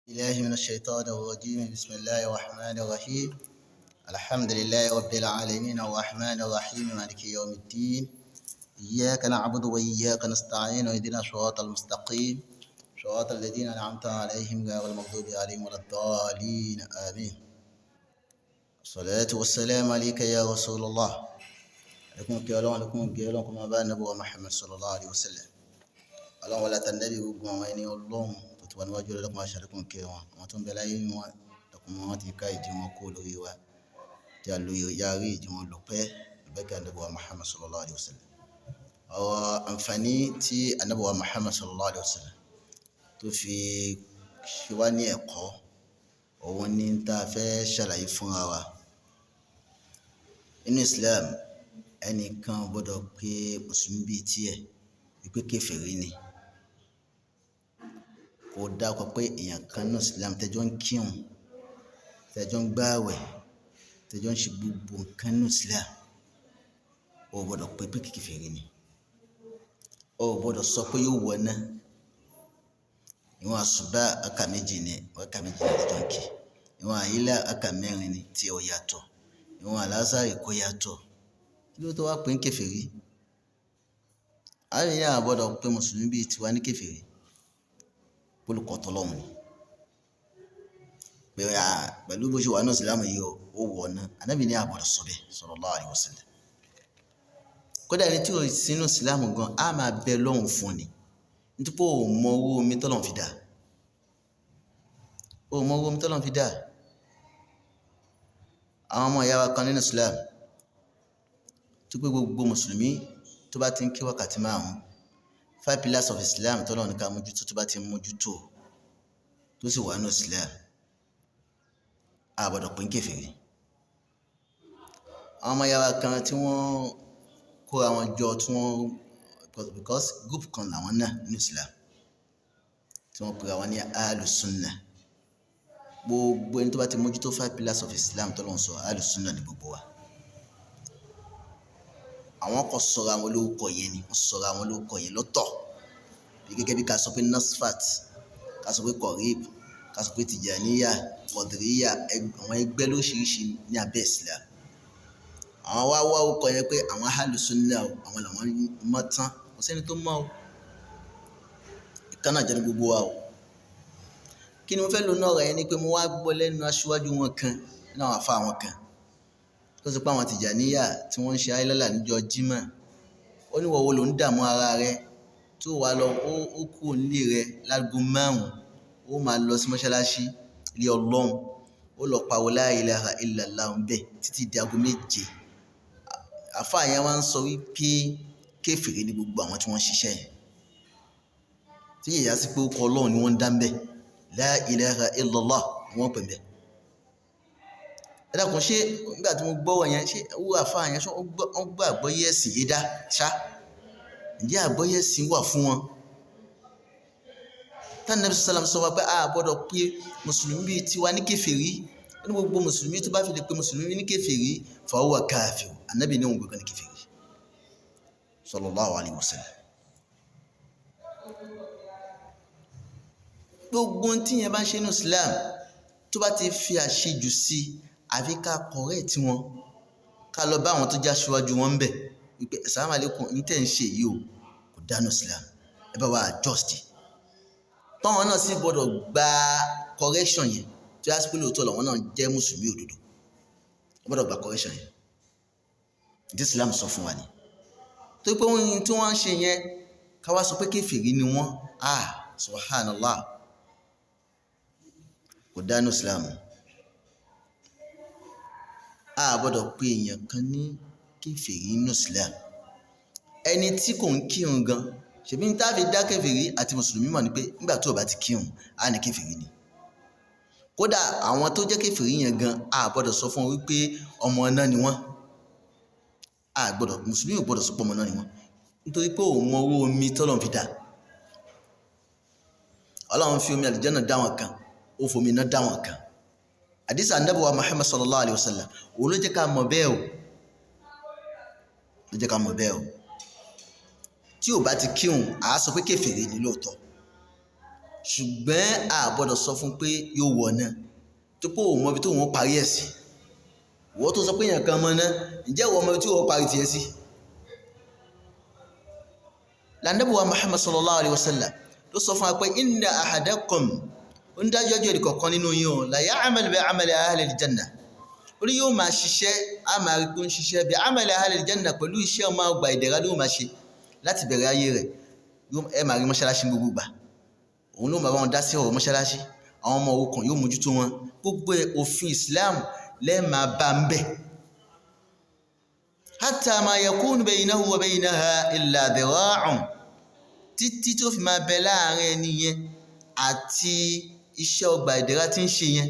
بالله من الشيطان الرجيم. بسم الله الرحمن الرحيم. الحمد لله رب العالمين الرحمن الرحيم مالك يوم الدين. إياك نعبد وإياك نستعين اهدنا الصراط المستقيم صراط الذين أنعمت عليهم غير المغضوب عليهم ولا الضالين، آمين. الصلاة والسلام عليك يا رسول الله. عليكم كيالون عليكم كيالون كما بان نبوة محمد صلى الله عليه وسلم. Ọlọ́run wọlé àtànẹ́bí gbogbo àwọn ẹni Ọlọ́run tó ti wà níwájú ọlọ́kùnrin aṣàlékún kẹ́ wọn, àwọn tó ń bẹ láyé wọn lọ́kùnrin wọn ti ká ìdí wọn kó lórí wa tí a lóye yára ìdí wọn lò pẹ́ ìbẹ́kẹ́ ànábì wa Muhammad sallallahu alayhi wa sallam. Ọ̀rọ̀ àǹfààní tí ànábì wa Muhammad sallallahu alayhi wa sallam tó fi ṣe wá ní ẹ̀kọ́, òun ni tá a fẹ́ ṣàlàyé fúnra wa. Nínú Islam, ẹnìkan ò gbọ́dọ̀ pé mùsùlùmí bíi tiẹ̀ wípé kèfèrí ni. Kò dákọ pé èèyàn kan nínú Islam tẹ́jọ́ ń kírun, tẹ́jọ́ ń gbààwẹ̀, tẹ́jọ́ ń ṣe gbogbo nǹkan nínú Islam, o ò gbọ́dọ̀ pé kèfèrí ni. O ò gbọ́dọ̀ sọ pé yóò wọ iná. Ìwọ̀n àsùbá rákà méjì ni, rákà méjì ni tẹ́jọ́ ń kí. Ìwọ̀n àyílà rákà mẹ́rin ni tí ó yàtọ̀. Ìwọ̀n àlásàrì kò yàtọ̀. Kí ló tó wá pé ń kèfèrí? A ní a gbọ́dọ̀ pé mùsùlùmí bíi tiwa ní kèfèrí. Olùkọ́ tọ́lọ́run ni. Pé pẹ̀lú bó ṣe wà nínú Islam yìí o, ó wọ̀ ná. Ànábì ní a gbọ́dọ̀ sọ bẹ́ẹ̀ sallallahu alaihi wasallam. Kódà ẹni tí ò sí nínú Islam gan, a máa bẹ lọ́hùn fún ni. Nítorí pé ò mọ owó omi tọ́lọ́run fi dá. Ò mọ owó omi tọ́lọ́run fi dá. Àwọn ọmọ ìyá wa kan nínú Islam, tó pé gbogbo mùsùlùmí tó bá ti ń kí wákàtí márùn-ún, five pillars of Islam tọ́lọ́run ní ká mójútó, tó bá ti ń mójútó tó sì wà nínú Islam, a gbọ́dọ̀ pín kèfèrí. Àwọn ọmọ ìyá wa kan tí wọ́n kóra wọn jọ, tí wọ́n because group kan làwọn náà nínú Islam, tí wọ́n pera wọn ní Ahlus-Sunnah. Gbogbo ẹni tó bá ti mójútó five pillars of Islam tọ́lọ́run sọ, Ahlus-Sunnah ní gbogbo wa. Àwọn kan sọra àwọn lórúkọ yẹn ni, wọ́n sọra àwọn lórúkọ yẹn lọ́tọ̀. Bí gẹ́gẹ́ bí ká sọ pé Nasfat, ká sọ pé Korib, ká sọ pé Tijaniya, Qadiriya, àwọn ẹgbẹ́ lóríṣiríṣi ní abẹ́ Islam. Àwọn wá wá orúkọ yẹn pé àwọn Ahlus-Sunnah o, àwọn làwọn mọ́ tán. Kò sẹ́ni tó mọ̀ o. Ìkan náà jẹ́ ní gbogbo wa o. Kí ni mo fẹ́ lò náà rẹ̀ ni pé mo wá gbọ́ lẹ́nu aṣíwájú wọn kan, nínú àwọn àfáà wọn kan, tó sọ pé àwọn Tìjàníyà tí wọ́n ń ṣe ayélálà níjọ́ Jímọ̀, ó ní ìwọ wo ló ń dààmú ara rẹ tó wà lọ, ó kúrò nílé rẹ láago márùn-ún, ó máa lọ sí mọ́ṣáláṣí ilé Ọlọ́run, ó lọ pariwo la ilaha illallah ń bẹ̀ títí di aago méje. Àfáà yẹn wá ń sọ wípé kèfèrí ni gbogbo àwọn tí wọ́n ń ṣiṣẹ́ yẹn. Tí ìyá sí pé ó kọ Ọlọ́run ni wọ́n ń dá ń bẹ̀. La ilaha illallah ni wọ́n pè ń bẹ̀. Ẹ dákun, ṣé nígbà tí mo gbọ́ wọ̀nyẹn, ṣé owó àfáà yẹn ṣé wọ́n gbọ́ àgbọ́yé ẹ̀sìn yé dá ṣá? Ǹjẹ́ àgbọ́yé ẹ̀sìn wà fún wọn? Tá Ànábì sallam sọ wá pé a gbọ́dọ̀ pé mùsùlùmí bíi tiwa ní kèfèrí. Ó ní gbogbo mùsùlùmí tó bá fi lè pé mùsùlùmí ní kèfèrí, fa huwa kafir. Ànábì ní òun gangan ní kèfèrí. Sallallahu alaihi wasallam. Gbogbo ohun tí yẹn bá ń ṣe nínú Islam tó bá ti fi àṣejù sí, àfi ká correct wọn, ká lọ bá àwọn tó já síwájú wọn ń bẹ̀ wípé assalamu alaikum, ní tẹ̀ ń ṣe yìí o, kò dánú Islam, ẹ bá wa adjust. Tọ́wọn náà sì gbọ́dọ̀ gba correction yẹn, tí wọ́n á sì pé lóòótọ́ làwọn náà jẹ́ mùsùlùmí òdodo, wọ́n gbọ́dọ̀ gba correction yẹn. Ìdí Islam sọ fún wa ni. Tó pé ohun tí wọ́n ń ṣe yẹn, ká wá sọ pé kèfèrí ni wọ́n, ah subhanallah, kò dánú Islam. A gbọ́dọ̀ pé èèyàn kan ní kèfèrí nínú Islam. Ẹni tí kò ń kírun gan, ṣèbí ní tá fi dá kèfèrí àti mùsùlùmí mọ̀ ni pé nígbà tó o bá ti kírun, á ní kèfèrí ni. Kódà àwọn tó jẹ́ kèfèrí yẹn gan, a gbọ́dọ̀ sọ fún wọn wípé ọmọ náà ni wọ́n. A gbọ́dọ̀, mùsùlùmí ò gbọ́dọ̀ sọ pé ọmọ náà ni wọ́n. Nítorí pé òun mọ owó omi tọ́lọ́run fi dá. Ọlọ́run fi omi àlùjánnà dá wọn kan, ó fomi iná dá wọn kan. Àdìsí Ànábì wa Muhammad sallallahu alayhi wa sallam, òun ló jẹ́ ká mọ̀ bẹ́ẹ̀ o. Ló jẹ́ ká mọ̀ bẹ́ẹ̀ o. Tí ò bá ti kírun, à á sọ pé kèfèrí ni lóòótọ́. Ṣùgbọ́n a gbọ́dọ̀ sọ fún pé yóò wọ̀ náà, tó pé òun mọ ibi tó òun parí ẹ̀ sí. Ìwọ tó sọ pé èèyàn kan mọ náà, ǹjẹ́ ìwọ mọ ibi tí òun parí tiẹ̀ sí? Lànàbùwà Muhammad sallallahu alayhi wa sallam ló sọ fún wa pé inna ahadakum, ó ń dájọ́ ọjọ́ ìkọ̀kan nínú yín o, la ya'mal bi 'amali ahli al-janna, ó ní yóò máa ṣiṣẹ́, á máa rí pé ó ń ṣiṣẹ́ bi 'amali ahli al-janna, pẹ̀lú iṣẹ́ ọmọ ọgbà ìdẹ̀ra ló máa ṣe láti bẹ̀rẹ̀ ayé rẹ̀. Ẹ máa rí mọ́ṣáláṣí gbogbo gbà, òun ló máa bá wọn dá sí ọ̀rọ̀ mọ́ṣáláṣí, àwọn ọmọ òrukàn yóò mójútó wọn, gbogbo òfin Islam lẹ́ẹ̀ máa bá ń bẹ̀. Hatta ma yakunu baynahu wa baynaha illa dhira'un, títí tó fi máa bẹ láàrin ẹni yẹn àti iṣẹ́ ọgbà ìdẹ̀ra tí ń ṣe yẹn.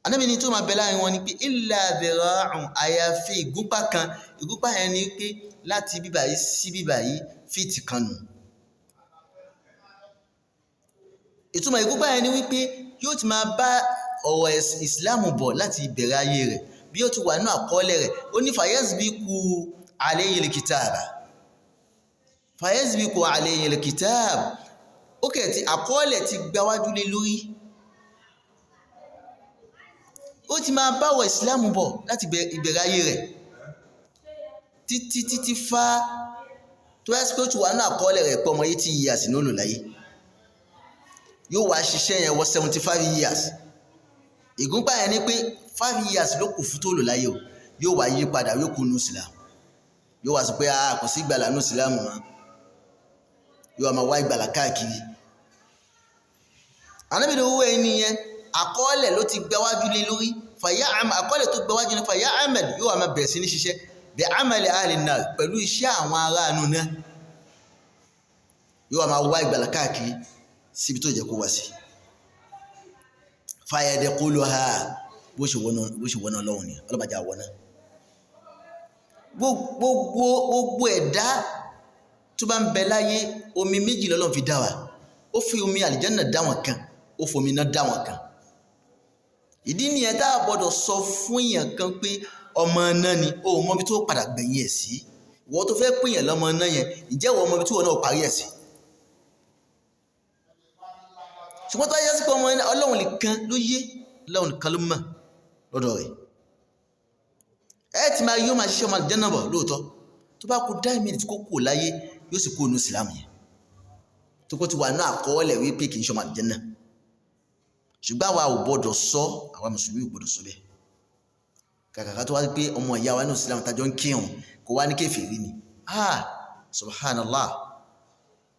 Ànábì ní tó máa bẹ láàrin wọn ni pé illa dhira'un, àyàfi ìgúnpá kan. Ìgúnpá yẹn ni pé láti bíbà yìí sí bíbà yìí fíìtì kan nù. Ìtumọ̀ ìgúnpá yẹn ni wípé yóò ti máa bá ọ̀rọ̀ ìsìláàmù bọ̀ láti ìbẹ̀rẹ̀ ayé rẹ̀, bí ó ti wà nínú àkọọ́lẹ̀ rẹ̀. Ó ní fayasbiqu alayhi al-kitaba, fayasbiqu alayhi al-kitab, ó kẹ̀ tí àkọọ́lẹ̀ ti gbáwájú lé lórí. Ó ti máa bá ọ̀rọ̀ ìsìláàmù bọ̀ láti ìbẹ̀rẹ̀ ayé rẹ̀ títí títí fá tó yẹ kó ti wà nínú àkọọ́lẹ̀ rẹ̀ pé ọmọ 80 years ní ó lò láyé, yóò wá ṣiṣẹ́ yẹn wọ 75 years. Ìgúnpá yẹn ni pé 5 years ló kù fún tó lò láyé o, yóò wá yí padà, yóò kú nù Islam, yóò wá sọ pé a kò sí ìgbàlà nù Islam mọ́, yóò wá máa wá ìgbàlà káàkiri. Ànábì ní owó ẹni yẹn àkọọ́lẹ̀ ló ti gbáwájú lé lórí, fàyà àkọọ́lẹ̀ tó gbáwájú ní fàyà ahmed, yóò wá máa bẹ̀rẹ̀ sí ní ṣiṣẹ́ bí amali ahli nar, pẹ̀lú iṣẹ́ àwọn aráàánú náà, yóò wá máa wá ìgbàlà káàkiri síbi tó jẹ́ kó wá sí. Fayadkhuluha, bó ṣe wọná lọ́hùn ni ọlọ́mọdé àwọná. Gbogbo ẹ̀dá tó bá ń bẹ láyé, omi méjì lọ́lọ́run fi dá wa. Ó fi omi àlìjánà dá wọn kan, ó fomi iná dá wọn kan. Ìdí nìyẹn tá a gbọ́dọ̀ sọ fún èèyàn kan pé ọmọ náà ni, ó mọ ibi tó padà gbẹ̀yìn ẹ̀ sí. Ìwọ tó fẹ́ pè yàn lọ́mọ náà yẹn, ǹjẹ́ ìwọ mọ ibi tí ìwọ náà parí ẹ̀ sí? Ṣùgbọ́n tó yẹ sí pé ọmọ Ọlọ́run nìkan ló yé, Ọlọ́run nìkan ló mọ̀ lọ́dọ̀ rẹ̀. Ẹ ti máa yóò máa ṣiṣẹ́ ọmọ àlùjánnà bọ̀ lóòótọ́, tó bá kú 9 minutes kó kú láyé, yóò sì kú inú Ìsìlámù yẹn, tó kó ti wà ní àkọọ́lẹ̀ wípé kì í ṣe ọmọ àlùjánnà. Ṣùgbọ́n àwa ò gbọ́dọ̀ sọ, àwa mùsùlùmí ò gbọ́dọ̀ sọ bẹ́ẹ̀. Kàkàkà tó wá pé ọmọ ìyá wa ní Ìsìlámù tájọ́ ń kírun kó wá ní kèfèrí ni, ah subhanallah,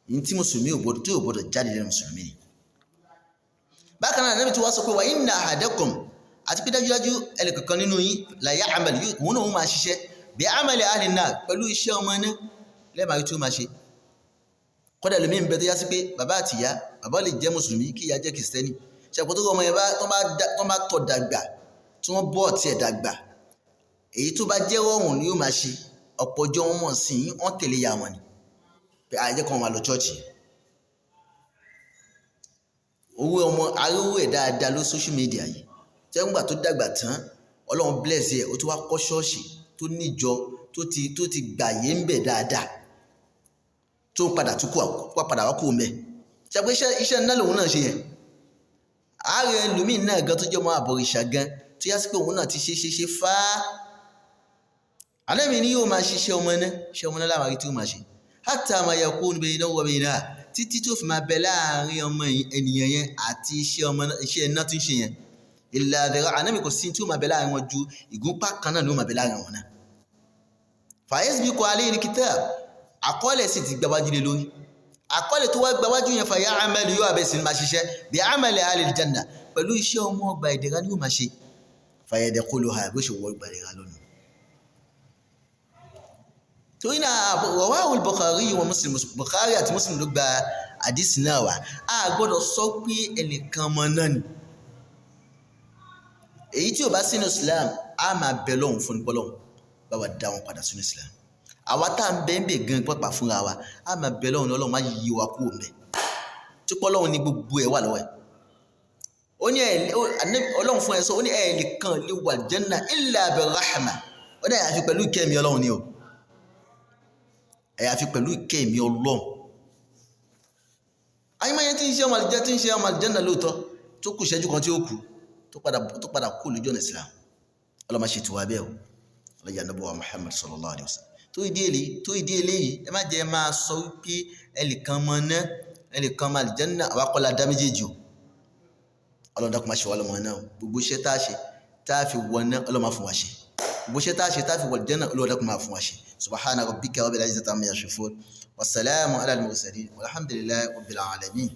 ní tí mùsùlùmí ò gbọ́dọ̀, tí ò gbọ́dọ̀ jáde lẹ́nu mùsùlùmí ni. Bákan náà Ànábì tí wá sọ pé wa inna ahadakum, àti pé dájúdájú ẹnìkankan nínú yín la ya'mal, òun náà máa ṣiṣẹ́ bi 'amali ahli an-nar, pẹ̀lú iṣẹ́ ọmọ náà lẹ́ẹ̀máa tí ó máa ṣe. Kọ́dà lómi ń bẹ tó yá sí pé bàbá àti ìyá, bàbá lè jẹ́ mùsùlùmí kí ìyá jẹ́ kìrìsìtẹ́nì. Ṣàpò tó ọmọ yẹn tó bá tọ̀ dàgbà, tí wọ́n bọ́ ọ̀tí ẹ̀ dàgbà, èyí tó bá jẹ́ rọrùn ni yóò máa ṣe. Ọ̀pọ̀ ọjọ́ wọn mọ̀ sí i, wọ́n tẹ̀lé ìyá wọn ni pé àìjẹ́ kan máa lọ chọ́ọ̀chì. Owó ọmọ arówó ẹ̀ dáadáa ló social media yìí, tẹ́gbà tó dàgbà tán Ọlọ́run bless ẹ̀, ó tún wá kọ́ ṣọ́ọ̀ṣì tó níjọ tó ti gbàyé ń bẹ̀ dáadáa, tó padà tún kú padà wá kú mẹ́. Ṣàpè iṣẹ́ ńlá lòun náà ṣe yẹn. Ààrẹ ẹlòmíì náà gan tó jẹ́ ọmọ àbọ̀rìṣà gan tó yá sí pé òun náà ti ṣe ṣe ṣe fáá. Ànábì ni yóò máa ṣiṣẹ́ ọmọ náà, iṣẹ́ ọmọ náà láwọn àrí tí ó máa ṣe. Hatta ma yakunu baynahu wa baynaha, títí tó fi máa bẹ láàrin ọmọ ènìyàn yẹn àti iṣẹ́ ọmọ iṣẹ́ iná tí ń ṣe yẹn. Illa dhira, Ànábì kò sí tí ó máa bẹ láàrin wọn ju ìgúnpá kan náà ni ó máa bẹ láàrin wọn náà. Fayasbiqu alayhi al-kitab, àkọọ́lẹ̀ sì ti gbáwájú lé lórí. Àkọọ́lẹ̀ tó wá gbáwájú yẹn fa ya'malu, yóò abẹ́ sí ni máa ṣiṣẹ́ bi 'amali ahli al-janna, pẹ̀lú iṣẹ́ ọmọ ọgbà ìdẹ̀ra ni yóò máa ṣe. Fayadkhuluha, bó ṣe wọ ọgbà ìdẹ̀ra lónìí. Torí náà rawahu al-Bukhari wa Muslim, Bukhari àti Muslim ló gba àdìsí náà wá. A gbọ́dọ̀ sọ pé ẹnìkan ọmọ náà ni. Èyí tí ò bá sínú Islam, a máa bẹ lọ́hùn fún bọ́lọ́hùn bá wa dá wọn padà sínú Islam. Àwa tá à ń bẹ́ ń bẹ̀ gan pàpà fúnra wa, a máa bẹ lọ́hùn ní Ọlọ́run má yí wa kúrò ńbẹ̀. Tí pọ́lọ́hùn ní gbogbo ẹ̀ wà lọ́wọ́ ẹ̀. Ó ní Ọlọ́run fún ẹ sọ, ó ní ẹ̀ nìkan lè wà janna illa bi rahma. Ó ní àyàfi pẹ̀lú ìkẹ́ mi Ọlọ́run ni o. Àyàfi pẹ̀lú ìkẹ́ mi Ọlọ́run. Àyìnbáyé tí ń ṣe ọmọ àlìjẹ́, tí ń ṣe ọmọ àlìjẹ́nà lóòótọ́, tó kù ìṣẹ́jú kan tí ó kù, tó padà kú lójú ọ̀nà Islam. Ọlọ́mọ ṣe tiwa bẹ́ẹ̀ o. Ọlọ́jà nàbọ̀ wa Muhammad sallallahu alayhi wa sallam. Tó ìdí eléyìí, ẹ má jẹ́ máa sọ wípé ẹnìkan mọ ná, ẹnìkan mọ àlìjẹ́nà. Àwa kọ́ la dá méjèèjì o. Ọlọ́run dákun, má ṣe wá lọ́mọ náà o. Gbogbo iṣẹ́ tá a ṣe tá a fi wọ ná, Ọlọ́run má fún wa ṣe. Gbogbo iṣẹ́ tá a ṣe tá a fi wọ àlìjẹ́nà, Ọlọ́run dákun, má fún wa ṣe. Subhana rabbika rabbil izzati amma yasifun, wasalaamu ala al-mursalin, walhamdulillahi rabbil alamin.